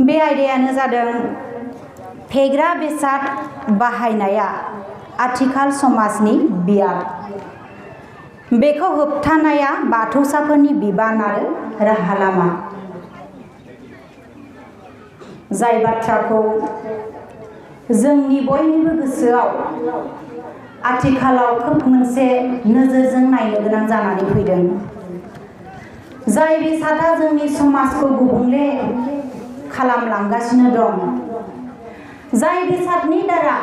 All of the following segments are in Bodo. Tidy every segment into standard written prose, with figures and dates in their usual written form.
बे आयदायानो जादों फेग्रा बेसाद बाहायनाया आथिखाल समाजनि बियाब। बेखौ होबथानाया बाथौसाफोरनि बिबान आरो राहा लामा। जाय बाथ्राखौ जोंनि बयनिबो गोसोआव आथिखालाव खोब मोनसे नोजोरजों नायनो गोनां जानानै फैदों। जाय बेसादा जोंनि समाजखौ गुबुंले खालामलांगासिनो दं, जाय बेसादनि द्वारा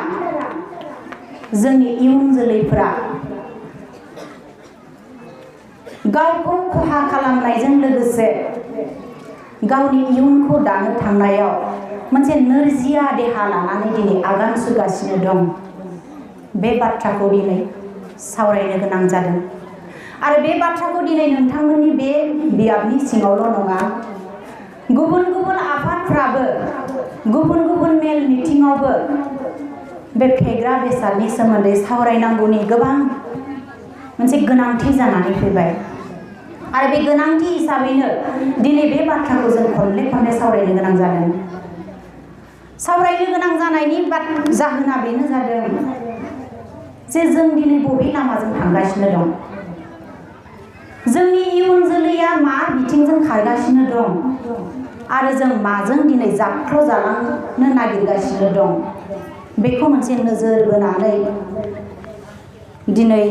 जोंनि इयुन जोलैफोरा गावखौ खहा खालामनायजों लोगोसे गावनि इयुनखौ दानो थांनायाव मोनसे नोरजिया देहा लानानै दिनै आगान सुरगासिनो दं। बे बाथ्राखौ दिनै सावरायनो गोनां जादों आरो बे बाथ्राखौ दिनै नोंथांमोननि बे बियाबनि सिङावल' नङा, गुबुन गुबुन आफादफ्राबो गुबुन गुबुन मेल मिथिङावबो बे फेग्रा बेसादनि सोमोन्दै सावरायनांगौनि गोबां मोनसे गोनांथि जानानै फैबाय आरो बे गोनांथि हिसाबैनो दिनै बे बाथ्राखौ जों खनले खनले सावरायनो गोनां जादों। सावरायनो गोनां जानायनि जाहोना बेनो जादों जे जों दिनै बबे लामाजों थांगासिनो दं, जोंनि इयुन जोलैया मा बिथिंजों खारगासिनो दं आरो जों माजों दिनै जाख्ल' जालांनो नागिरगासिनो दं, बेखौ मोनसे नोजोर बोनानै दिनै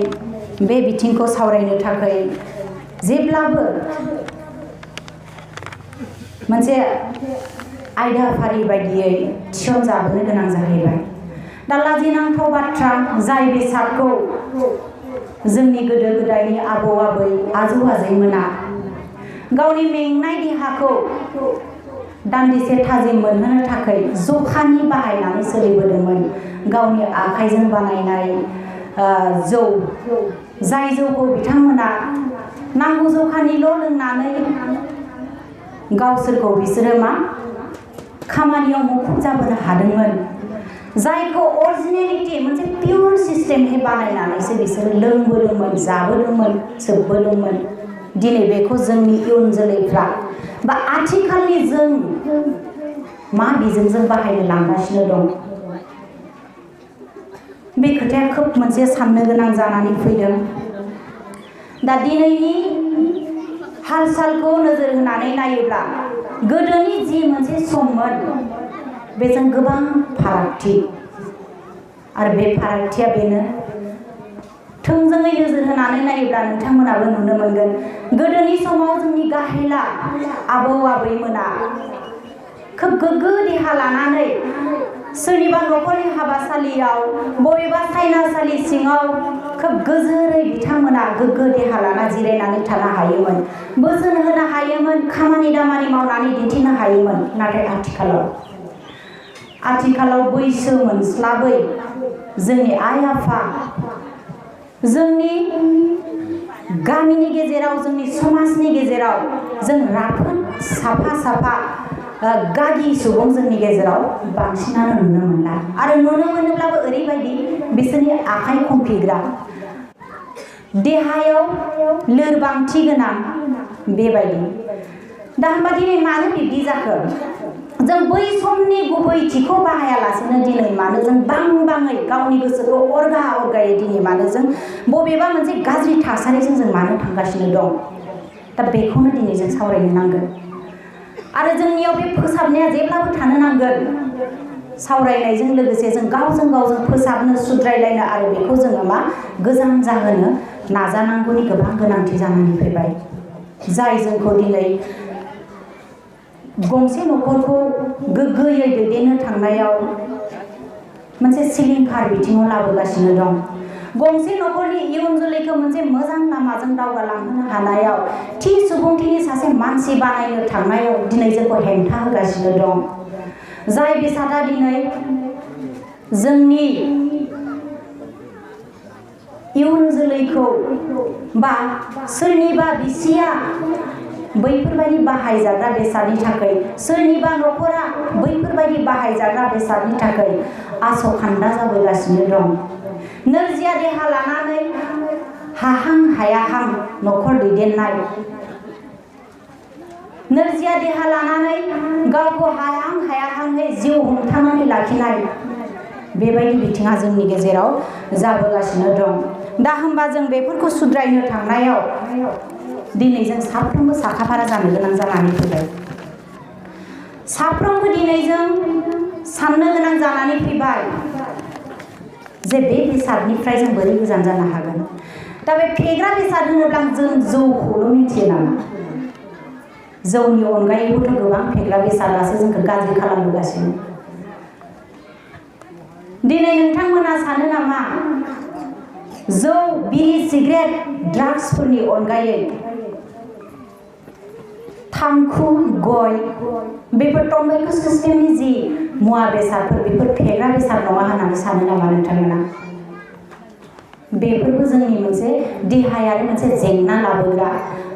बे बिथिंखौ सावरायनो थाखाय जेब्लाबो मोनसे आयदाफारि बायदियै थिसनजाबोनो गोनां जाहैबाय। दा लाजिनांथाव बाथ्रा, जाय बेसादखौ जोंनि गोदो गोदायनि आबौ आबै आजौ आजैमोना गावनि मेंनाय देहाखौ दान्दिसे थाजिम मोनहोनो थाखाय जखानि बाहायनानै सोलिबोदोंमोन। गावनि आखाइजों बानायनाय जौ, जाय जौखौ बिथांमोना नांगौ जखानिल' लोंनानै गावसोरखौ बिसोरो खामानियाव मुखुब जाबोनो हादोंमोन। जायखौ अरिजिनेलिटि मोनसे पियर सिस्टेमनि बानायनानैसो बिसोरो लोंबोदोंमोन, जाबोदोंमोन, सोबबोदोंमोन। दिनै बेखौ जोंनि इयुन जोलैफ्रा बा आथिखालनि जों मा बिजोंजों बाहायनो लांगासिनो दं, बे खोथाया खोब मोनसे साननो गोनां जानानै फैदों। दा दिनैनि हाल सालखौ नोजोर होनानै नायोब्ला गोदोनि जि मोनसे सममोन बेजों गोबां फारागथि, आरो बे फारागथिया बेनो, थोंजोङै नोजोर होनानै नायोब्ला नोंथांमोनाबो नुनो मोनगोन गोदोनि समाव जोंनि गाहेला आबौ आबैमोना खोब गोग्गो देहा लानानै सोरनिबा न'खरनि हाबासालियाव बबेबा सायनासालि सिङाव खोब गोजोरै बिथांमोना गोग्गो देहा लाना जिरायनानै थानो हायोमोन, बोसोन होनो हायोमोन, खामानि दामानि मावनानै दिन्थिनो हायोमोन। नाथाय आथिखालाव बैसो मोनस्लाबै जोंनि आइ आफा, जोंनि गामिनि गेजेराव, जोंनि समाजनि गेजेराव जों राफोद साफा गागि सुबुं जोंनि गेजेराव बांसिनानो नुनो मोनला, आरो नुनो मोनोब्लाबो ओरैबायदि बिसोरनि आखाइ खंफिग्रा, देहायाव लोरबांथि गोनां बेबायदि। दा होनबा दिनै मानो बिब्दि जाखो? जों बै समनि गुबैथिखौ बाहायालासेनो दिनै मानो जों बाङै गावनि गोसोखौ अरगायै दिनै मानो जों बबेबा मोनसे गाज्रि थासारिजों जों मानो थांगासिनो दं? दा बेखौनो दिनै जों सावरायनो नांगोन आरो जोंनियाव बे फोसाबनाया जेब्लाबो थानो नांगोन। सावरायनायजों लोगोसे जों गावजों फोसाबनो, सुद्रायलायनो आरो बेखौ जोङो गोजान जाहोनो नाजानांगौनि गोबां गोनांथि जानानै फैबाय। जाय जोंखौ दिनै गंसे न'खरखौ गोग्गोयै दैदेननो थांनायाव मोनसे सिलिंखार बिथिङाव लाबोगासिनो दं। गंसे न'खरनि इयुन जोलैखौ मोनसे मोजां लामाजों दावगालांहोनो हानायाव, थि सुबुंथिनि सासे मानसि बानायनो थांनायाव दिनै जोंखौ हेंथा होगासिनो दं। जाय बेसादा दिनै जोंनि इयुन जोलैखौ बा सोरनिबा बिसिया बैफोरबायदि बाहायजाग्रा बेसादनि थाखाय, सोरनिबा न'खरा बैफोरबायदि बाहायजाग्रा बेसादनि थाखाय आसखान्दा जाबोगासिनो दं। नोरजिया देहा लानानै हाहां हायाहां न'खर दैदेननाय, नोरजिया देहा लानानै गावखौ हायां लाखिनाय बेबायदि बिथिङा जोंनि गेजेराव जाबोगासिनो दं। दा होमबा जों बेफोरखौ सुद्रायनो थांनायाव दिनै जों साफ्रोमबो साखाफारा जानो गोनां जानानै फैबाय। साफ्रोमबो दिनै जों साननो गोनां जानानै फैबाय जे बे बेसादनिफ्राय जों बोरै गोजान जानो हागोन। दा बे फेग्रा बेसाद होनोब्ला जों जौखौल' मिथियो नामा? जौनि अनगायैबोथ' गोबां फेग्रा बेसादासो जोंखौ गाज्रि खालामबोगासिनो। दिनै नोंथांमोना सानो नामा जौ, बिरि, सिगारेट, ड्राग्सफोरनि अनगायै थांखु, गय बेफोर टमेट' सिस्टेमनि जि मुवा बेसादफोर बेफोर फेग्रा बेसाद नङा होननानै सानो नामा नोंथांमोना? बेफोरबो जोंनि मोनसे देहायारि मोनसे जेंना लाबोग्रा,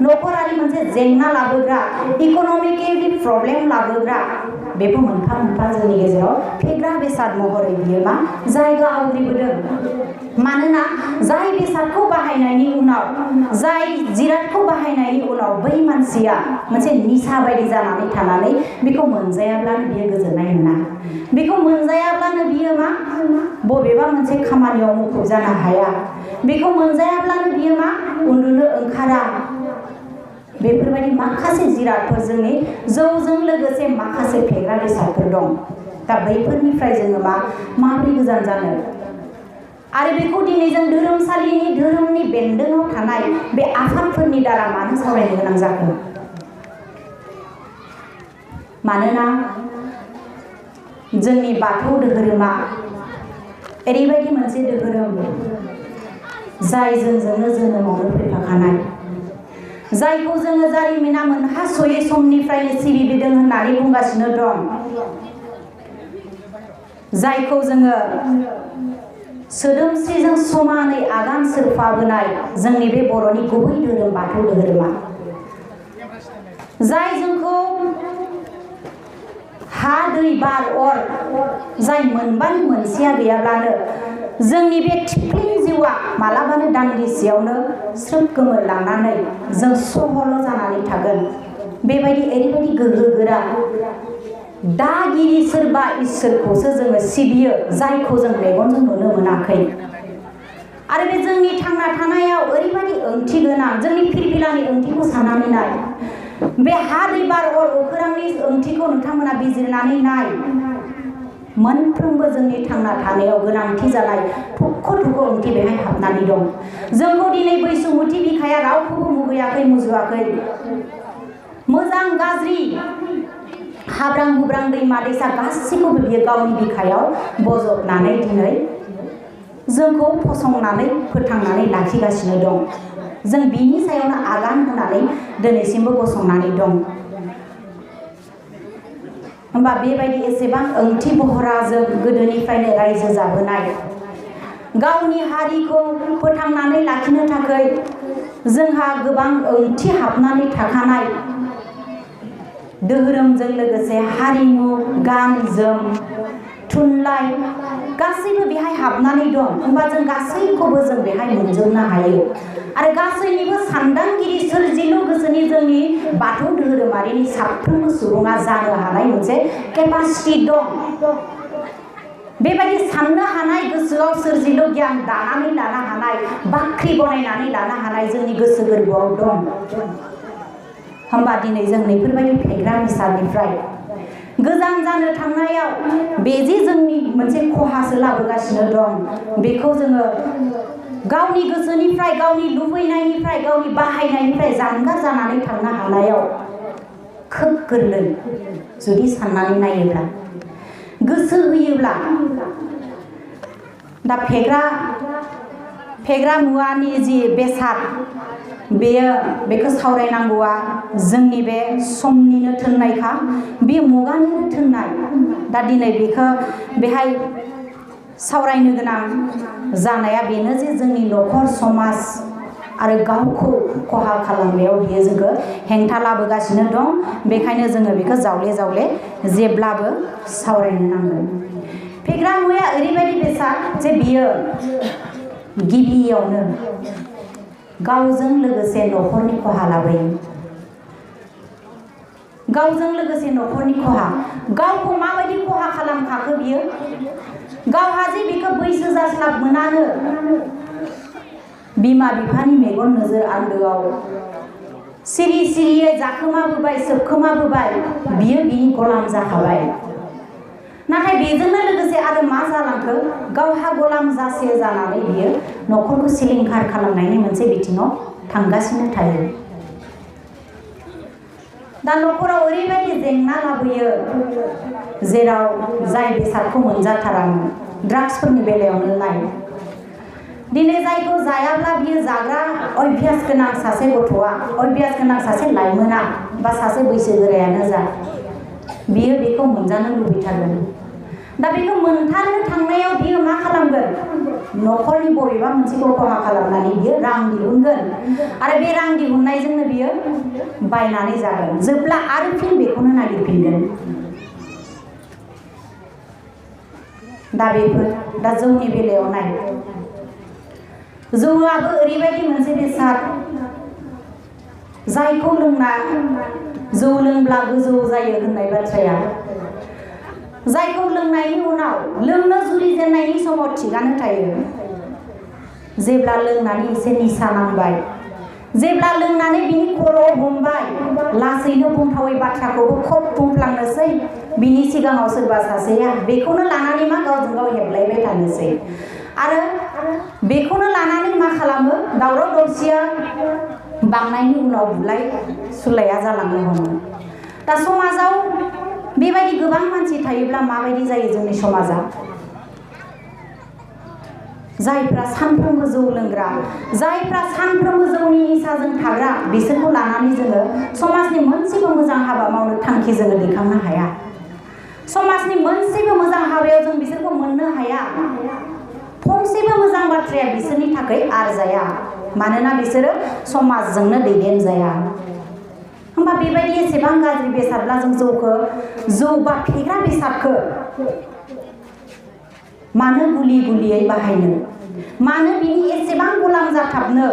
नखरारि मोनसे जेंना लाबोग्रा, इक'नमिकेलि प्रब्लेम लाबोग्रा बेबो मोनफा मोनफा जोंनि गेजेराव फेग्रा बेसाद महरै बियो मा जायगा आवग्रिबोदों। मानोना जाय बेसादखौ बाहायनायनि उनाव, जाय जिरादखौ बाहायनायनि उनाव बै मानसिया मोनसे निसा बायदि जानानै थानानै बेखौ मोनजायाब्लानो बियो गोजोननाय मोना। बेखौ मोनजायाब्लानो बियो मा बबेबा मोनसे खामानियाव मुखुब जानो हाया। बेखौ मोनजायाब्लानो बियो मा उन्दुनो ओंखारा। बेफोरबायदि माखासे जिरादफोर जोंनि जौजों लोगोसे माखासे फेग्रा बेसादफोर दं। दा बैफोरनिफ्राय जोङो माबोरै गोजान जानो? आरो बेखौ दिनै जों धोरोमनि बेन्दोङाव थानाय बे आफादफोरनि द्वारा मानो सावरायनो गोनां जाखो? मानोना जोंनि बाथौ धोरोमा ओरैबायदि मोनसे धोरोम जाय जोंजोंनो जोनोमावनो फैफाखानाय, जायखौ जोङो जारिमिना मोनहास'यै समनिफ्रायनो सिबिबोदों होननानै बुंगासिनो दं, जायखौ जोङो सोदोमस्रिजों समानै आगान सुरफाबोनाय जोंनि बे बर'नि गुबै धोरोम बाथौ धोरोमा, जाय जोंखौ हा, दै, बार, अर जाय मोनबानि मोनसेया गैयाब्लानो जोंनि बे थिफ्लिं जिउआ मालाबानो दान्दिसेयावनो स्रोब गोमोरलांनानै जों सहल जानानै थागोन। बेबायदि ओरैबायदि गोहो गोरा दागिरि सोरबा इसोरखौसो जोङो सिबियो जायखौ जों मेगनजों नुनो मोनाखै। आरो बे जोंनि थांना थानायाव ओरैबायदि ओंथि गोनां, जोंनि फिरफिलानि ओंथिखौ साननानै नाय। बे हा, दै, बार, अर, अख्रांनि ओंथिखौ नोंथांमोना बिजिरनानै नाय। मोनफ्रोमबो जोंनि थांना थानायाव गोनांथि जानाय थख' थख' ओंथि बेहाय हाबनानै दं। जोंखौ दिनै बैसुमुथि बिखाया रावखौबो मुगैयाखै, मुजुवाखै। मोजां गाज्रि, हाब्रां हुब्रां, दैमा दैसा गासैखौबो बियो गावनि बिखायाव बजबनानै दिनै जोंखौ फसंनानै फोथांनानै लाखिगासिनो दं। जों बिनि सायावनो आगान होनानै दिनैसिमबो गसंनानै दं। होमबा बेबायदि एसेबां ओंथि बहराजों गोदोनिफ्रायनो रायजो जाबोनाय, गावनि हारिखौ फोथांनानै लाखिनो थाखाय जोंहा गोबां ओंथि हाबनानै थाखानाय, धोरोमजों लोगोसे हारिमु, गान जोम, थुनलाइ गासैबो बेहाय हाबनानै दं। होमबा जों गासैखौबो जों बेहाय मोनजोबनो हायो। आरो गासैनिबो सानदांगिरि सोरजिलु गोसोनि जोंनि बाथौ धोरोमारिनि साफ्रोमबो सुबुङा जानो हानाय मोनसे केपासिटि दं। बेबायदि साननो हानाय, गोसोआव सोरजिलु गियान दानानै लानो हानाय, बाख्रि बनायनानै लानो हानाय जोंनि गोसो गोरबोआव दं। होमबा दिनै जों बेफोरबायदि फेग्रा बेसादनिफ्राय गोजान जानो थांनायाव बे जे जोंनि मोनसे खहासो लाबोगासिनो दं, बेखौ जोङो गावनि गोसोनिफ्राय, गावनि लुबैनायनिफ्राय, गावनि बाहायनायनिफ्राय जानगार जानानै थांनो हानायाव खोब गोरलै जुदि साननानै नायोब्ला, गोसो होयोब्ला। दा फेग्रा मुवानि जि बेसाद बेखौ सावरायनांगौआ जोंनि बे समनिनो थोननायखा, बे मुगानिनो थोननाय। दा दिनै बेहाय सावरायनो गोनां जानाया बेनो जे जोंनि न'खर, समाज आरो गावखौ खहा खालामनायाव बियो जोंखौ हेंथा लाबोगासिनो दं। बेखायनो जोङो बेखौ जावले जावले जेब्लाबो सावरायनो नांगोन। फेग्रा मुवाया ओरैबायदि बेसाद जे बियो गिबियावनो गावजों लोगोसे न'खरनि खहा लाबोयो। गावजों लोगोसे न'खरनि खहा गावखौ माबायदि खहा खालामखाखो बियो गावहा जे बेखौ बैसो जास्लाब मोनानो बिमा बिफानि मेगन नोजोर आन्दोआव सिरि सिरियै जाखोमाबोबाय सोबखोमाबोबाय बियो बिनि गलाम जाखाबाय नाथाय बेजोंनो लोगोसे आरो मा जालांखो गावहा गलाम जासे जानानै बियो न'खरखौ सिलिंखार खालामनायनि मोनसे बिथिङाव थांगासिनो थायो दा न'खराव ओरैबायदि जेंना लाबोयो जेराव जाय बेसादखौ मोनजाथारामोन ड्राग्सफोरनि बेलायावनो नाय दिनै जायखौ जायाब्ला बियो जाग्रा अभ्यास गोनां सासे गथ'आ अभ्यास गोनां सासे लाइमोना बा सासे बैसोगोरायानो जा बियो बेखौ मोनजानो लुबैथारगोन दा बेखौ मोनथारनो थांनायाव बियो मा खालामगोन न'खरनि बबेबा मोनसेखौ खहा खालामनानै बियो रां दिहुनगोन आरो बे रां दिहुननायजोंनो बियो बायनानै जागोन जोबब्ला आरो फिन बेखौनो नागिरफिनगोन दा बेफोर दा जौनि बेलायाव नाय जौआबो ओरैबायदि मोनसे बेसाद जायखौ लोंना जौ लोंब्ला गोजौ जायो होननाय बाथ्राया जायखौ लोंनायनि उनाव लोंनो जुरिजेननायनि समाव थिगानो थायो जेब्ला लोंनानै एसे निसा नांबाय जेब्ला लोंनानै बिनि खर'आव हमबाय लासैनो बुंथावै बाथ्राखौबो खब बुंफ्लांनोसै बिनि सिगाङाव सोरबा सासेया बेखौनो लानानै मा गावजों गाव हेबलायबाय थानोसै आरो बेखौनो लानानै मा खालामो दावराव दावसिया बांनायनि उनाव बुलाय सुलाया जालांनो हमो दा समाजाव बेबायदि गोबां मानसि थायोब्ला माबायदि जायो जोंनि समाजा जायफ्रा सानफ्रोमबो जौ लोंग्रा जायफ्रा सानफ्रोमबो जौनि निसाजों थाग्रा बिसोरखौ लानानै जोङो समाजनि मोनसेबो मोजां हाबा मावनो थांखि जोङो दैखांनो हाया समाजनि मोनसेबो मोजां हाबायाव जों बिसोरखौ मोननो हाया फंसेबो मोजां बाथ्राया बिसोरनि थाखाय आरजाया मानोना बिसोरो समाजजोंनो दैदेनजाया होमबा बेबायदि एसेबां गाज्रि बेसादब्ला जों जौ बा फेग्रा बेसादखौ मानो गुलि गुलियै बाहायनो मानो बिनि एसेबां गलाम जाथाबनो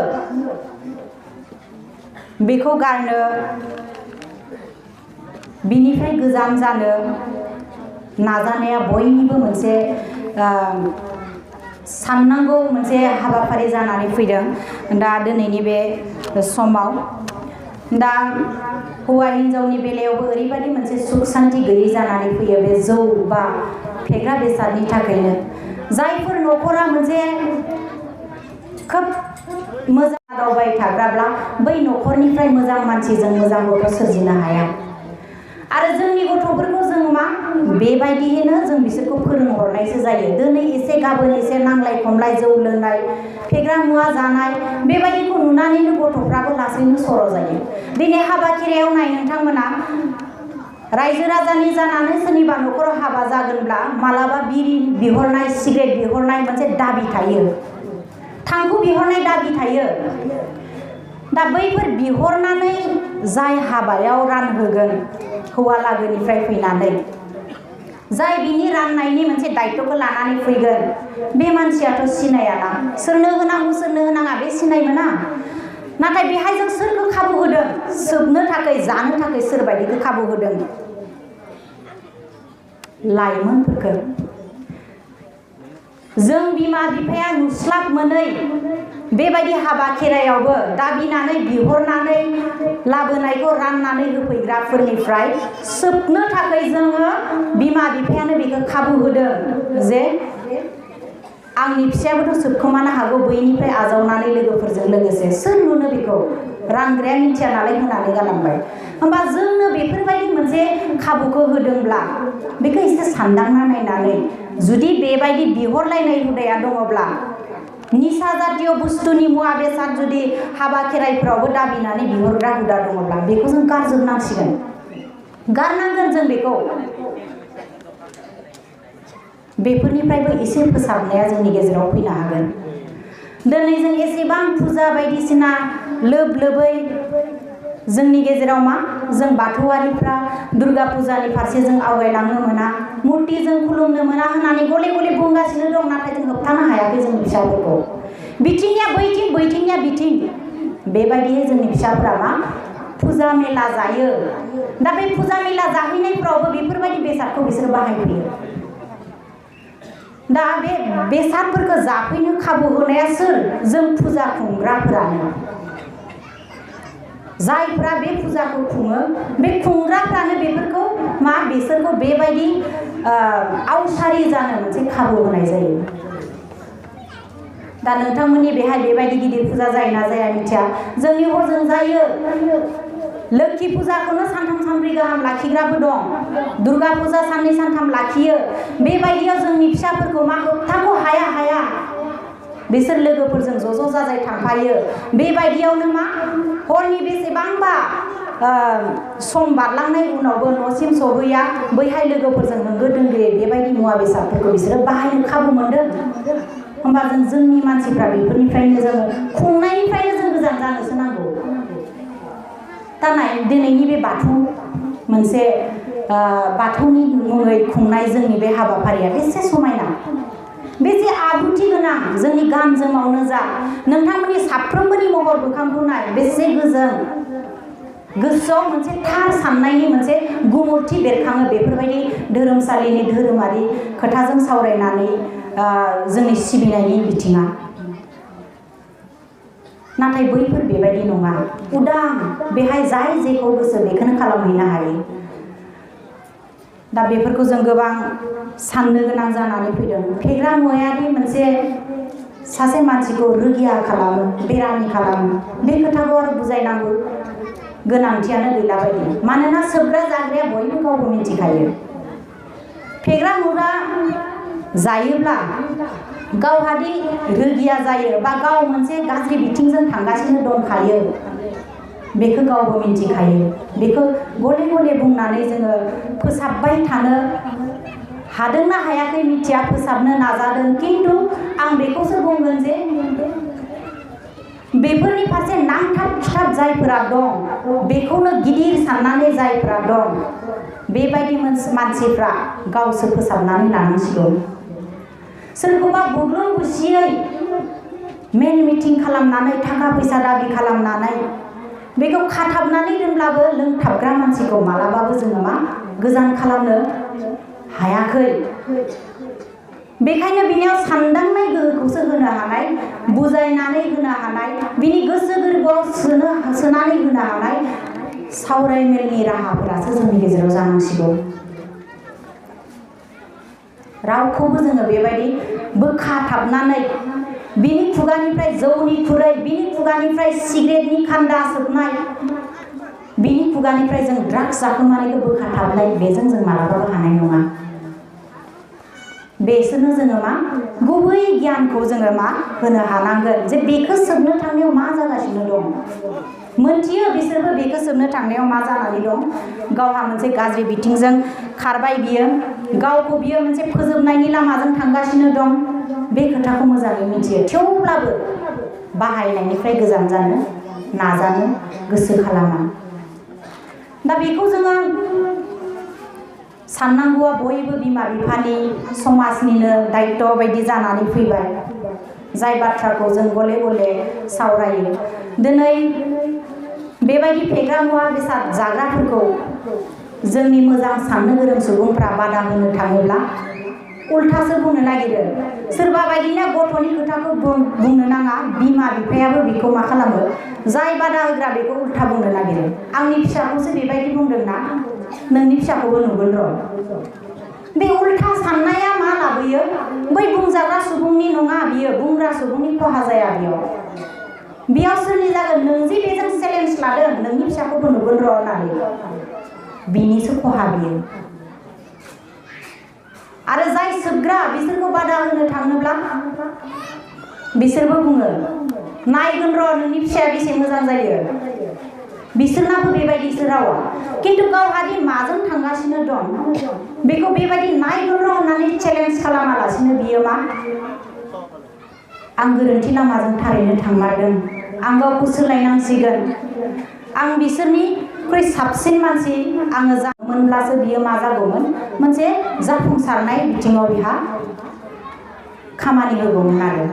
बेखौ गारनो बिनिफ्राय गोजान जानो नाजानाया बयनिबो मोनसे साननांगौ मोनसे हाबाफारि जानानै फैदों दा दिनैनि बे समाव दा हौवा हिन्जावनि बेलायावबो ओरैबायदि मोनसे सुख सान्ति गैयै जानानै फैयो बे जौ बा फेग्रा बेसादनि थाखायनो जायफोर न'खरा मोनसे खोब मोजां दावबाय थाग्राब्ला बै न'खरनिफ्राय मोजां मानसिजों मोजां गथ' सोरजिनो हाया आरो जोंनि गथ'फोरखौ जों मा बेबायदियैनो जों बिसोरखौ फोरोंहरनायसो जायो दिनै एसे गाबोन एसे नांलाय खमलाय जौ लोंनाय फेग्रा मुवा जानाय बेबायदिखौ नुनानैनो गथ'फ्राबो लासैनो सर' जायो दिनै हाबा खेरायाव नाय नोंथांमोना रायजो राजानि जानानै सोरनिबा न'खराव हाबा जागोनब्ला मालाबा बिरि बिहरनाय सिगारेट बिहरनाय मोनसे दाबि थायो थांखु बिहरनाय दाबि थायो दा बैफोर बिहरनानै जाय हाबायाव रानहोगोन हौवा लागोनिफ्राय फैनानै जाय बिनि राननायनि मोनसे दायित्वखौ लानानै फैगोन बे मानसियाथ' सिनायाना सोरनो होनांगौ सोरनो होनाङा बे सिनाय मोना नाथाय बेहाय जों सोरखौ खाबु होदों सोबनो थाखाय जानो थाखाय सोरबायदिखौ खाबु होदों लाइमोनफोरखौ जों बिमा बिफाया नुस्लाब मोनै बेबायदि हाबा खेरायावबो दाबिनानै बिहरनानै लाबोनायखौ राननानै होफैग्राफोरनिफ्राय सोबनो थाखाय जोङो बिमा बिफायानो बेखौ खाबु होदों जे आंनि फिसायाबोथ' सोबखोमानो हागौ बैनिफ्राय आजावनानै लोगोफोरजों लोगोसे सोर नुनो बेखौ रानग्राया मिथिया नालाय होनानै गालांबाय होमबा जोंनो बेफोरबायदि मोनसे खाबुखौ होदोंब्ला बेखौ एसे सानदांना नायनानै जुदि बेबायदि बिहरलायनाय हुदाया दङब्ला निसा जातीय बुस्थुनि मुवा बेसाद जुदि हाबा खेराइफ्रावबो दाबिनानै बिहरग्रा हुदा दङब्ला बेखौ जों गारजोबनांसिगोन गारनांगोन जों बेखौ बेफोरनिफ्रायबो एसे फोसाबनाया जोंनि गेजेराव फैनो हागोन दिनै जों एसेबां फुजा बायदिसिना लोब लोबै जोंनि गेजेराव मा जों बाथौआरिफ्रा दुर्गा फुजानि फारसे जों आवगायलांनो मोना मुर्ति जों खुलुमनो मोना होननानै गले गले बुंगासिनो दं नाथाय जों होबथानो हायाखै जोंनि फिसाफोरखौ बिथिंनिया बैथिं बैथिंनिया बिथिं बेबायदियै जोंनि फिसाफोरा मा फुजा मेला जायो दा बे फुजा मेला जाहैनायफ्रावबो बेफोरबायदि बेसादखौ बिसोर बाहायफैयो दा बे बेसादफोरखौ जाफैनो खाबु होनाया सोर जों फुजा खुंग्राफोरानो जायफ्रा बे फुजाखौ खुङो बे खुंग्राफ्रानो बेफोरखौ बिसोरखौ बेबायदि आवसारि जानो मोनसे खाबु होनाय जायो दा नोंथांमोननि बेहाय बेबायदि गिदिर फुजा जायोना जाया मिथिया जोंनि हरजों जायो लोक्षि फुजाखौनो सानथाम सानब्रै गाहाम लाखिग्राबो दं दुर्गा फुजा साननै सानथाम लाखियो बेबायदियाव जोंनि फिसाफोरखौ होबथानो हाया बिसोर लोगोफोरजों ज' जाजाय थांफायो बेबायदियावनो हरनि बेसेबांबा सम बारलांनाय उनावबो न'सिम सहैया बैहाय लोगोफोरजों होंगो दोंगोयै बेबायदि मुवा बेसादफोरखौ बिसोरो बाहायनो खाबु मोनदों होमबा जोंनि मानसिफ्रा बेफोरनिफ्रायनो जों खुंनायनिफ्रायनो जों गोजान जानोसो नांगौ दा दिनैनि बे बाथौ मोनसे बाथौनि मुङै खुंनाय जोंनि बे हाबाफारिया बेसे समायना बेसे आब्रुथि गोनां जोंनि गान जोमावनो जा नोंथांमोननि साफ्रोमबोनि महर मोखांखौ नाय बेसे गोजोन गोसोआव मोनसे थार साननायनि मोनसे गुमुरथि बेरखाङो बेफोरबायदि धोरोमसालिनि धोरोमारि खोथाजों सावरायनानै जोंनि सिबिनायनि बिथिङा नाथाय बैफोर बेबायदि नङा उदां बेहाय जाय जेखौ गोसो बेखौनो खालामहैनो हायो दा बेफोरखौ जों गोबां साननो गोनां जानानै फैदों फेग्रा मुवायादि मोनसे सासे मानसिखौ रुगिया खालामो बेरामि खालामो बे खोथाखौ आरो बुजायनांगौ गोनांथियानो गैला बायदि मानोना सोबग्रा जाग्राया बयबो गावबो मिथिखायो फेग्रा मुवा जायोब्ला गावहादि रुगिया जायो बा गाव मोनसे गाज्रि बिथिंजों थांगासिनो दंखायो बेखौ गावबो मिथिखायो बेखौ गले गले बुंनानै जोङो फोसाबबाय थानो हादोंना हायाखै मिथिया फोसाबनो नाजादों किन्तु आं बेखौसो बुंगोन जे बेफोरनि फारसे नांथाब खिथाब जायफोरा दं बेखौनो गिदिर साननानै जायफोरा दं बेबायदि मानसिफ्रा गावसो फोसाबनानै लानांसिगौ सोरखौबा बुग्लुं बुसियै मेल मिटिं खालामनानै थाखा फैसा दाबि खालामनानै बेखौ खाथाबनानै दोनब्लाबो लोंथाबग्रा मानसिखौ मालाबाबो जोङो गोजान खालामनो हायाखै बेखायनो बिनियाव सानदांनाय गोहोखौसो होनो हानाय बुजायनानै होनो हानाय बिनि गोसो गोरबोआव सोनानै होनो हानाय सावरायमेलनि राहाफोरासो जोंनि गेजेराव जानांसिगौ रावखौबो जोङो बेबायदि बोखाथाबनानै बिनि खुगानिफ्राय जौनि खुरै बिनि खुगानिफ्राय सिगारेटनि खान्दा सोबनाय बिनि खुगानिफ्राय जों ड्राग्स जाखोमानायखौ बोखाथाबनाय बेजों जों मालाबाबो हानाय नङा बेसोरनो जोङो गुबै गियानखौ जोङो होनो हानांगोन जे बेखौ सोबनो थांनायाव मा जागासिनो दं मोनथियो बिसोरबो बेखौ सोबनो थांनायाव मा जानानै दं गावहा मोनसे गाज्रि बिथिंजों खारबाय बियो गावखौ बियो मोनसे फोजोबनायनि लामाजों थांगासिनो दं बे खोथाखौ मोजाङै मिथियो थेवब्लाबो बाहायनायनिफ्राय गोजान जानो नाजानो गोसो खालामा दा बेखौ जोङो साननांगौआ बयबो बिमा बिफानि समाजनिनो दायित्व बायदि जानानै फैबाय जाय बाथ्राखौ जों गले गले सावरायो दिनै बेबायदि फेग्रा मुवा बेसाद जाग्राफोरखौ जोंनि मोजां साननो गोरों सुबुंफ्रा बादा होनो थाङोब्ला उल्थासो बुंनो नागिरो सोरबा बायदिना गथ'नि खोथाखौ बुंनो नाङा बिमा बिफायाबो बेखौ मा खालामो जाय बादा होग्रा बेखौ उल्था बुंनो नागिरो आंनि फिसाखौसो बेबायदि बुंदोंना नोंनि फिसाखौबो नुगोन र' बे उल्था साननाया मा लाबोयो बै बुंजाग्रा सुबुंनि नङा बियो बुंग्रा सुबुंनि खहा जाया बेयाव सोरनि जागोन नों जे बेजों चेलेन्ज लादों नोंनि फिसाखौबो नुगोन र' होननानै बिनिसो खहा बियो आरो जाय सोबग्रा बिसोरखौ बादा होनो थाङोब्ला बिसोरबो बुङो नायगोन र' नोंनि फिसाया बेसे मोजां जायो बिसोरनाबो बेबायदिसो रावा किन्तु गावहादि माजों थांगासिनो दं बेखौ बेबायदि नायगोन र' होननानै चेलेन्ज खालामालासिनो बियो आं गोरोन्थि लामाजों थारैनो थांमारदों आं गावखौ सोलायनांसिगोन आं बिसोरनिख्रुइ साबसिन मानसि आङो जागौमोनब्लासो बियो मा जागौमोन मोनसे जाफुंसारनाय बिथिङाव बिहा खामानि होगौमोन आरो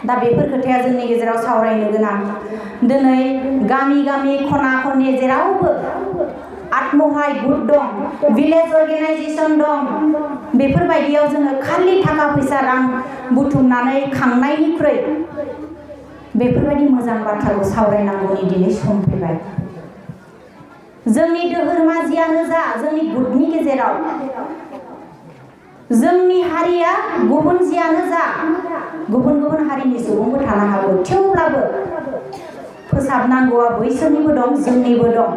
दा बेफोर खोथाया जोंनि गेजेराव सावरायनो गोनां दिनै गामि गामि खना खनि जेरावबो आत्महाय ग्रुप दं भिलेज अर्गेनाइजेशन दं बेफोरबायदियाव जोङो खालि थाखा फैसा रां बुथुमनानै खांनायनिख्रुइ बेफोरबायदि मोजां बाथ्राखौ सावरायनांगौनि दिनै सम फैबाय जोंनि धोरोमा जियानो जा जोंनि ग्रुपनि गेजेराव जोंनि हारिया गुबुन जियानो जा गुबुन गुबुन हारिनि सुबुंबो थानो हागौ थेवब्लाबो फोसाबनांगौआ बैसोरनिबो दं जोंनिबो दं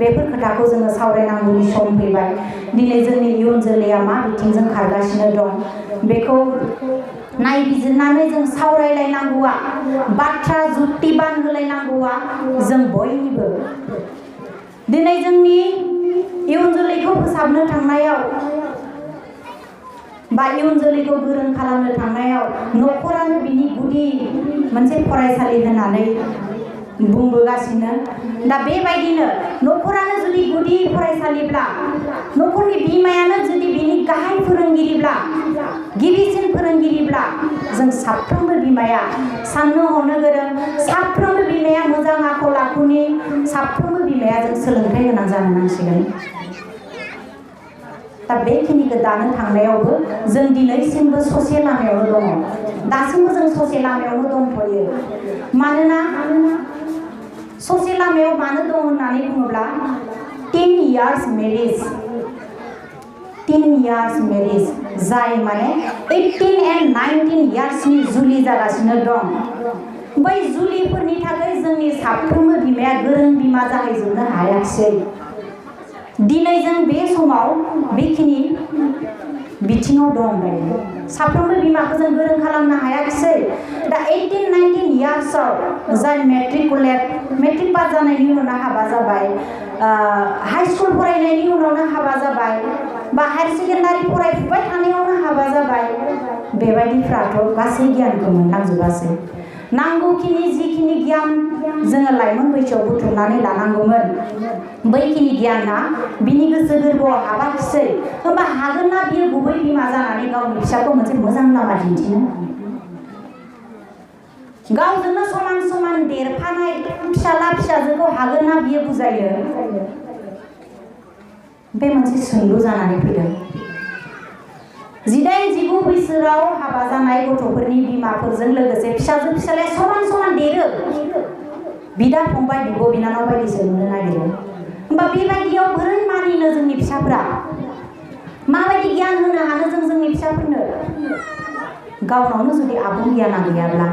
बेफोर खोथाखौ जोङो सावरायनांगौनि सम फैबाय दिनै जोंनि इयुन जोलैया मा बिथिंजों खारगासिनो दं बेखौ नायबिजिरनानै जों सावरायलायनांगौआ बाथ्रा जुक्तिबान होलायनांगौआ जों बयनिबो दिनै जोंनि इयुन जोलैखौ फोसाबनो थांनायाव बा इयुन जोलैखौ गोरों खालामनो थांनायाव न'खरानो बिनि गुदि मोनसे फरायसालि होननानै बुंबोगासिनो दा बेबायदिनो न'खरानो जुदि गुदि फरायसालिब्ला न'खरनि बिमायानो जुदि बिनि गाहाय फोरोंगिरिब्ला गिबिसिन फोरोंगिरिब्ला जों साफ्रोमबो बिमाया साननो हनो गोरों साफ्रोमबो बिमाया मोजां आखल आखुनि साफ्रोमबो बिमाया जों सोलोंथाइ गोनां जानो नांसिगोन दा बेखिनिखौ दानो थांनायावबो जों दिनैसिमबो ससे लामायावनो दङ दासिमबो जों ससे लामायावनो दंथ'यो मानोना ससे लामायाव मानो दं होननानै बुङोब्ला 10 years marriage जाय माने 18 and 19 years नि जुलि जागासिनो दं बै जुलिफोरनि थाखाय जोंनि साफ्रोमबो बिमाया गोरों बिमा जाहैजोबनो हायाखिसै दिनै जों बे समाव बेखिनि बिथिङाव दं दायो साफ्रोमबो बिमाखौ जों गोरों खालामनो हायाखिसै दा 18-19 इयार्सआव जाय मेट्रिक पास जानायनि उनाव हाबा जाबाय हाई स्कुल फरायनायनि उनावनो हाबा जाबाय बा हायर सेकेन्डारि फरायफुबाय थानायावनो हाबा जाबाय बेबायदिफ्राथ' गासै गियानखौ मोनलांजोबासै नांगौखिनि जिखिनि गियान जोङो लाइमोन बैसोआव बुथुमनानै लानांगौमोन बैखिनि गियाना बिनि गोसो गोरबोआव हाबाखिसै होमबा हागोन ना बियो गुबै बिमा जानानै गावनि फिसाखौ मोनसे मोजां लामा दिन्थिनो गावजोंनो समान समान देरफानाय फिसाला फिसाजोखौ हागोन ना बियो बुजायो बे मोनसे सोंलु जानानै फैदों 18-19 बोसोराव हाबा जानाय गथ'फोरनि बिमाफोरजों लोगोसे फिसाजो फिसालाया समान समान देरो बिदा फंबाय बिब' बिनानाव बायदिसो नुनो नागिरो होमबा बेबायदियाव बोरै मानिनो जोंनि फिसाफोरा माबायदि गियान होनो हानो जों जोंनि फिसाफोरनो गावनावनो जुदि आबुं गियाना गैयाब्ला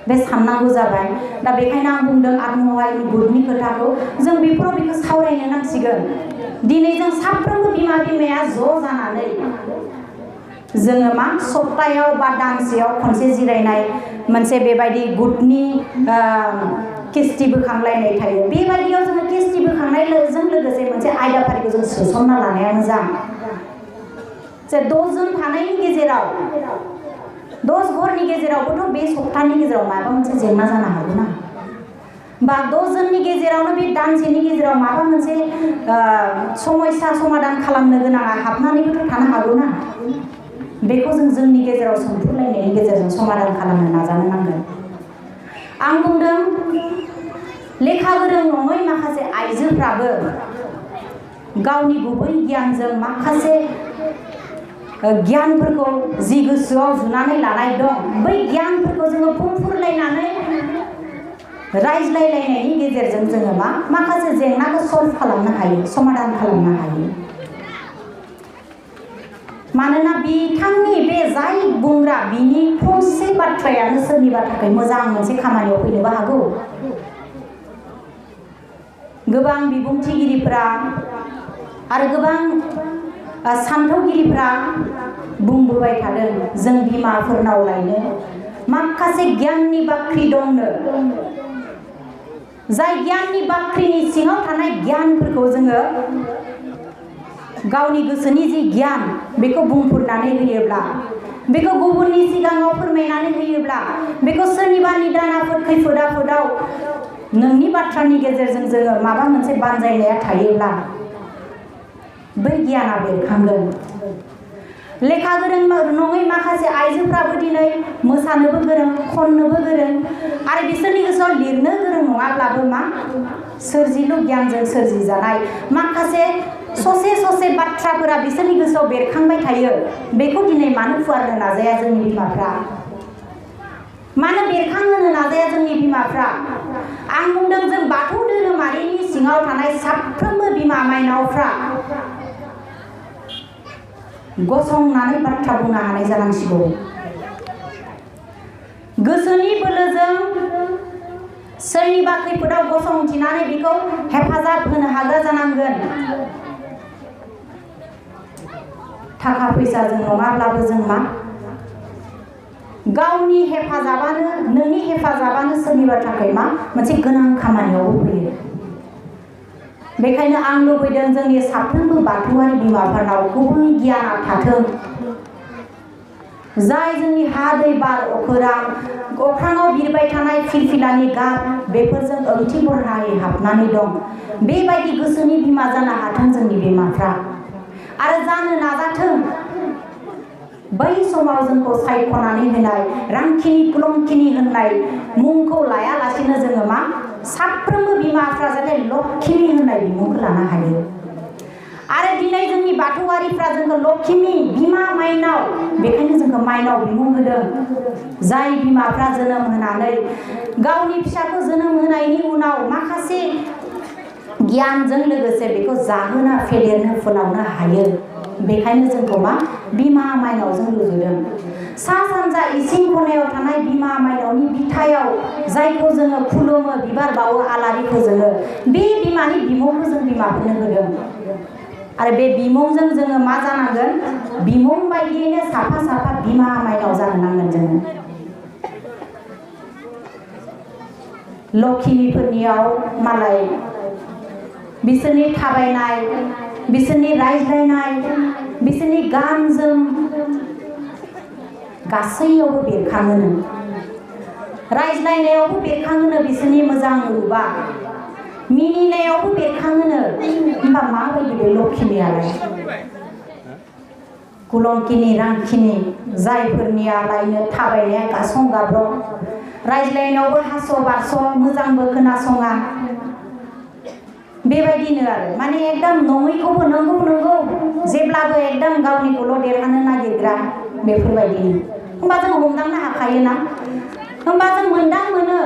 बे साननांगौ जाबाय दा बेखायनो आं बुंदों आत्महायनि ग्रुपनि खोथाखौ जों बेफोराव बेखौ सावरायनो नांसिगोन दिनै जों साफ्रोमबो बिमाया ज' जानानै जोङो मा सप्तायाव बा दानसेयाव खनसे जिरायनाय मोनसे बेबायदि ग्रुपनि किस्ति बोखांलायनाय थायो बेबायदियाव जोङो किस्ति बोखांनायजों लोगोसे मोनसे आयदाफारिखौ जों सोसनना लानाया मोजां जे 10 जन थानायनि गेजेराव 10 घरनि गेजेरावबोथ' बे सप्तानि गेजेराव माबा मोनसे जेंना जानो हागौ ना बा 10 जननि गेजेरावनो बे दानसेनि गेजेराव माबा मोनसे समस्या समाधान खालामनो गोनाङा हाबनानैबोथ' थानो हागौ ना बेखौ जों जोंनि गेजेराव सोंथुलायनायनि गेजेरजों समाधान खालामनो नाजानो नांगोन आं बुंदों लेखा गोरों नङै माखासे आइजोफ्राबो गावनि गुबै गियानजों माखासे गियानफोरखौ जि गोसोआव जुनानै लानाय दं बै गियानफोरखौ जोङो बुंफुरलायनानै रायज्लायलायनायनि गेजेरजों जोङो माखासे जेंनाखौ सल्भ खालामनो हायो समाधान खालामनो हायो मानोना बिथांनि बे जाय बुंग्रा बिनि फंसे बाथ्रायानो सोरनिबा थाखाय मोजां मोनसे खामानियाव फैनोबो हागौ गोबां बिबुंथिगिरिफोरा आरो गोबां सान्थौगिरिफ्रा बुंबोबाय थादों जों बिमाफोरनाव लायनो माखासे गियाननि बाख्रि दंनो जाय गियाननि बाख्रिनि सिङाव थानाय गियानफोरखौ जोङो गावनि गोसोनि जि गियान बेखौ बुंफुरनानै होयोब्ला बेखौ गुबुननि सिगाङाव फोरमायनानै होयोब्ला बेखौ सोरनिबा निदान आफोद खैफोद आफोदाव नोंनि बाथ्रानि गेजेरजों जोङो माबा मोनसे बानजायनाया थायोब्ला बै गियाना बेरखांगोन लेखा गोरों नङै माखासे आइजोफ्राबो दिनै मोसानोबो गोरों खननोबो गोरों आरो बिसोरनि गोसोआव लिरनो गोरों नङाब्लाबो मा सोरजिलु गियानजों सोरजिजानाय माखासे ससे ससे बाथ्राफोरा बिसोरनि गोसोआव बेरखांबाय थायो। बेखौ दिनै मानो फुवारनो नाजाया जोंनि बिमाफ्रा? मानो बेरखांहोनो नाजाया जोंनि बिमाफ्रा? आं बुंदों जों बाथौ धोरोमारिनि सिङाव थानाय साफ्रोमबो बिमा माइनावफ्रा गसंनानै बाथ्रा बुंनो हानाय जानांसिगौ। गोसोनि बोलोजों सोरनिबा खैफोदाव गसंथिनानै बेखौ हेफाजाब होनो हाग्रा जानांगोन। थाखा फैसाजों नङाब्लाबो जों मा गावनि हेफाजाबानो नोंनि हेफाजाबानो सोरनिबा थाखाय मा मोनसे गोनां खामानियावबो फैयो। बेखायनो आं लुबैदों जोंनि साफ्रोमबो बाथौआरि बिमाफोरनाव गुबै गियाना थाथों। जाय जोंनि हा दै बार अख्राङाव बिरबाय थानाय फिलफिलानि गाब बेफोरजों ओंथि बरहायै हाबनानै दं। बेबायदि गोसोनि बिमा जानो हाथों जोंनि बिमाफ्रा आरो जानो नाजाथों। बै समाव जोंखौ सायख'नानै होनाय रांखिनि कुलंखिनि होननाय मुंखौ लायालासेनो जोङो मा साफ्रोमबो बिमाफ्रा जाहाथे लक्ष्मी होननाय बिमुंखौ लानो हायो। आरो दिनै जोंनि बाथौआरिफ्रा जोंखौ लक्ष्मी बिमा माइनाव बेखायनो जोंखौ माइनाव बिमुं होदों। जाय बिमाफ्रा जोनोम होनानै गावनि फिसाखौ जोनोम होनायनि उनाव माखासे गियानजों लोगोसे बेखौ जाहोना फेदेरनो फोलावनो हायो। बेखायनो जोंखौ मा बिमा माइनावजों रुजुदों। सा सानजा इसिं खनायाव थानाय बिमा माइनावनि बिथायाव जायखौ जोङो खुलुमो बिबार बावो आलारि फोजोङो बे बिमानि बिमुंखौ जों बिमाफोरनो होदों। आरो बे बिमुंजों जोङो मा जानांगोन? बिमुं बायदियैनो साफा साफा बिमा माइनाव जानो नांगोन जोङो। लक्ष्मीफोरनियाव मालाय बिसोरनि थाबायनाय बिसोरनि रायज्लायनाय बिसोरनि गान जोम गासैयावबो बेरखाङोनो। रायज्लायनायावबो बेरखाङोनो बिसोरनि मोजां रुपा मिनिनायावबो बेरखाङोनो। होमबा माबायदि बे लक्ष्मीयालाय? कुलंकिनी रांखिनी जायफोरनियालायनो थाबायनाया गासं गाब्रं रायज्लायनायावबो हास' बारस' मोजांबो खोनासङा बेबायदिनो आरो माने एकदम नङैखौबो नंगौ नंगौ जेब्लाबो एकदम गावनिखौल' देरहानो नागिरग्रा बेफोरबायदिनो। होमबा जों हमदांनो हाखायोना? होमबा जों मोनदां मोनो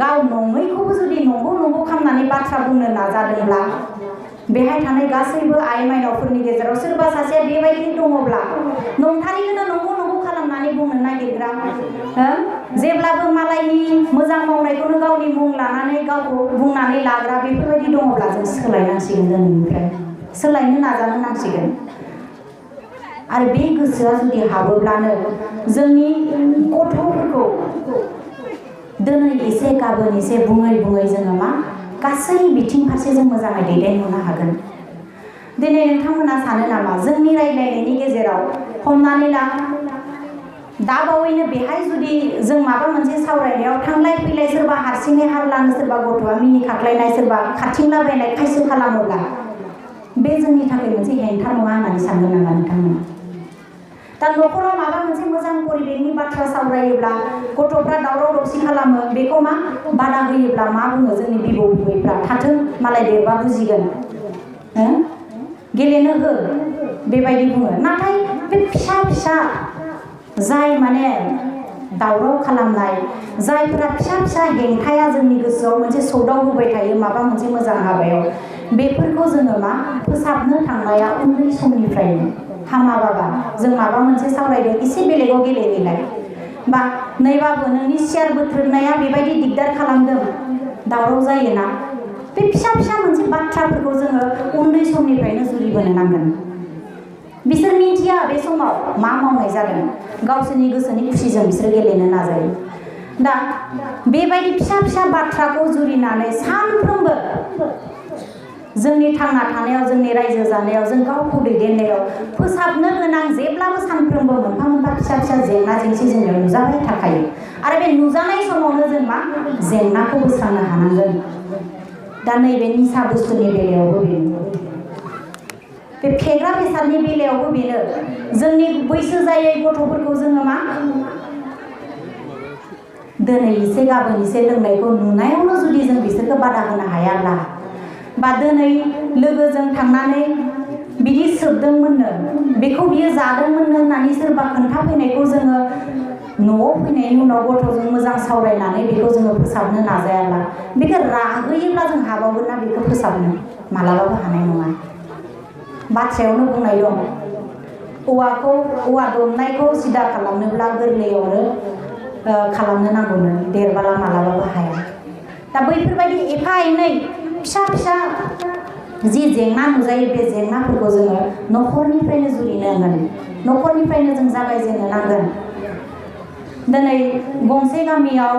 गाव नङैखौबो जुदि नंगौ नंगौ खालामनानै बाथ्रा बुंनो नाजादोंब्ला बेहाय थानाय गासैबो आइ माइनावफोरनि गेजेराव सोरबा सासेया बेबायदि दङब्ला नंथारैखौनो नंगौ नंगौ खालामनानै बुंनो नागिरग्रा जेब्लाबो मालायनि मोजां मावनायखौनो गावनि मुं लानानै गावखौ बुंनानै लाग्रा बेफोरबायदि दङब्ला जों सोलायनांसिगोन। जोंनिफ्राय सोलायनो नाजानो नांसिगोन। आरो बे गोसोआ जुदि हाबोब्लानो जोंनि गथ'फोरखौ दिनै एसे गाबोन एसे बुङै बुङै जोङो मा गासै बिथिं फारसे जों मोजाङै दैदेनलांनो हागोन। दिनै नोंथांमोना सानो नामा जोंनि रायज्लायनायनि गेजेराव हमनानै ला दा बावैनो बेहाय जुदि जों माबा मोनसे सावरायनायाव थांलाय फैलाय सोरबा हारसिङै हारलाङो सोरबा गथ'आ मिनि खाख्लायनाय सोरबा खारथिंलाबायनाय खायसो खालामोब्ला बे जोंनि थाखाय मोनसे हेंथा नङा होननानै सानगोन नामा नोंथांमोना? दा न'खराव माबा मोनसे मोजां परिबेकनि बाथ्रा सावरायोब्ला गथ'फ्रा दावराव दावसि खालामो बेखौ मा बादा होयोब्ला मा बुङो जोंनि बिबौ बिबैफ्रा? थाथों मालाय देरबा बुजिगोन गेलेनो हो बेबायदि बुङो। नाथाय बे फिसा फिसा जाय माने दावराव खालामनाय जायफोरा फिसा फिसा हेंथाया जोंनि गोसोआव मोनसे सौदाव होबाय थायो माबा मोनसे मोजां हाबायाव बेफोरखौ जोङो मा फोसाबनो थांनाया उन्दै समनिफ्रायनो हामाबाबा जों माबा मोनसे सावरायदों एसे बेलेगाव गेलेहैलाय बा नैबाबो नोंनि सियार बोथ्रोदनाया बेबायदि दिगदार खालामदों दावराव जायोना बे फिसा फिसा मोनसे बाथ्राफोरखौ जोङो उन्दै समनिफ्रायनो जुरिबोनो नांगोन। बिसोर मिथिया बे समाव मा मावनाय जादों गावसोरनि गोसोनि खुसिजों बिसोर गेलेनो नाजायो। दा बेबायदि फिसा फिसा बाथ्राखौ जुरिनानै सानफ्रोमबो जोंनि थांना थानायाव जोंनि रायजो जानायाव जों गावखौ दैदेननायाव फोसाबनो गोनां जेब्लाबो सानफ्रोमबो मोनफा मोनफा फिसा फिसा जेंना जेंसि जोंनियाव नुजाबाय थाखायो। आरो बे नुजानाय समावनो जों मा जेंनाखौ बोस्रांनो हानांगोन। दा नैबे निसा बुस्थुनि बेलायावबो बेनो बे फेग्रा बेसादनि बेलायावबो बेनो जोंनि बैसो जायै गथ'फोरखौ जोङो मा दिनै एसे गाबोन एसे लोंनायखौ नुनायावनो जुदि जों बिसोरखौ बादा होनो हायाब्ला बा दिनै लोगोजों थांनानै बिदि सोबदोंमोननो बेखौ बियो जादोंमोननो होननानै सोरबा खोन्थाफैनायखौ जोङो न'आव फैनायनि उनाव गथ'जों मोजां सावरायनानै बेखौ जोङो फोसाबनो नाजायाब्ला बेखौ राहोयोब्ला जों हाबावगोन ना बेखौ फोसाबनो मालाबाबो हानाय नङा। बाथ्रायावनो बुंनाय दं औवा दमनायखौ सिदा खालामनोब्ला गोरलैयावनो खालामनो नांगौनो देरबाला मालाबाबो हाया। दा बैफोरबायदि एफा एनै फिसा फिसा जि जेंना नुजायो बे जेंनाफोरखौ जोङो न'खरनिफ्रायनो जुरिनो नांगोन न'खरनिफ्रायनो जों जागायजेननो नांगोन। दिनै गंसे गामियाव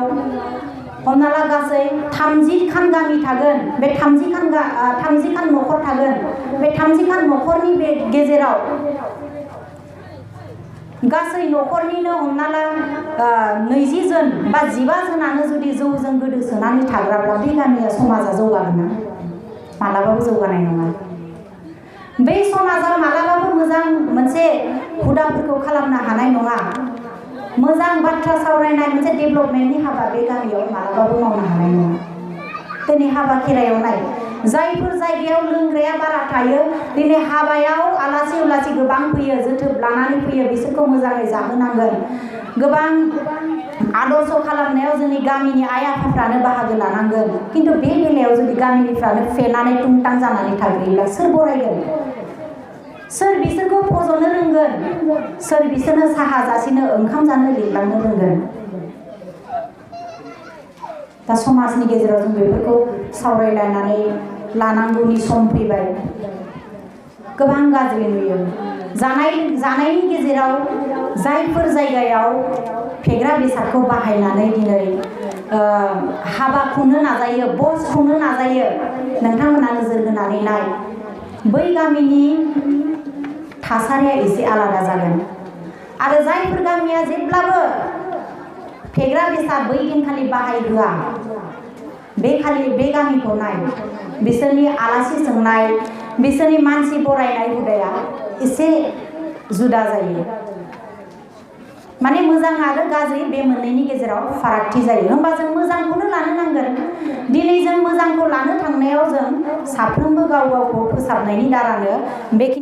हमना ला गासै 30 खान गामि थागोन बे 30 खान न'खर थागोन बे 30 खान न'खरनि बे गेजेराव गासै न'खरनिनो हमना ला 20 जन बा 15 जनानो जुदि जौजों गोदोसोनानै थाग्राब्ला बे गामिया समाजा जौगागोन ना मालाबाबो जौगानाय नङा। बे समाजाव मालाबाबो मोजां मोनसे हुदाफोरखौ खालामनो हानाय नङा। मोजां बाथ्रा सावरायनाय मोनसे डेभेलपमेन्टनि हाबा बे गामियाव मालाबाबो मावनो हानाय नङा। दिनै हाबा खेरायाव नाय जायफोर जायगायाव लोंग्राया बारा थायो दिनै हाबायाव आलासि उलासि गोबां फैयो जोथोब लानानै फैयो बिसोरखौ मोजाङै जाहोनांगोन। गोबां आदर्श खालामनायाव जोंनि गामिनि आइ आफाफ्रानो बाहागो लानांगोन। खिन्थु बे बेलायाव जुदि गामिनिफ्रानो फेनानै टुंटां जानानै थाग्रोयोब्ला सोर बरायगोन सोर बिसोरखौ फज'नो रोंगोन सोर बिसोरनो साहा जासिनो ओंखाम जानो लिंलांनो रोंगोन। दा समाजनि गेजेराव जों बेफोरखौ सावरायलायनानै लानांगौनि सम फैबाय। गोबां गाज्रि नुयो जानायनि गेजेराव जायफोर जायगायाव फेग्रा बेसादखौ बाहायनानै दिनै हाबा खुंनो नाजायो बस खुंनो नाजायो नोंथांमोना नोजोर होनानै नाय बै गामिनि थासारिया एसे आलादा जागोन। आरो जायफोर गामिया जेब्लाबो फेग्रा बेसाद बै दिनखालि बाहायहोआ बे गामिखौ नाय बिसोरनि आलासि सोंनाय बिसोरनि मानसि बरायनाय हुदाया एसे जुदा जायो। माने मोजां आरो गाज्रि बे मोननैनि गेजेराव फारागथि जायो। होमबा जों मोजांखौनो लानो नांगोन। दिनै जों मोजांखौ लानो थांनायाव जों साफ्रोमबो गाव गावखौ फोसाबनायनि दारानो बेखिनि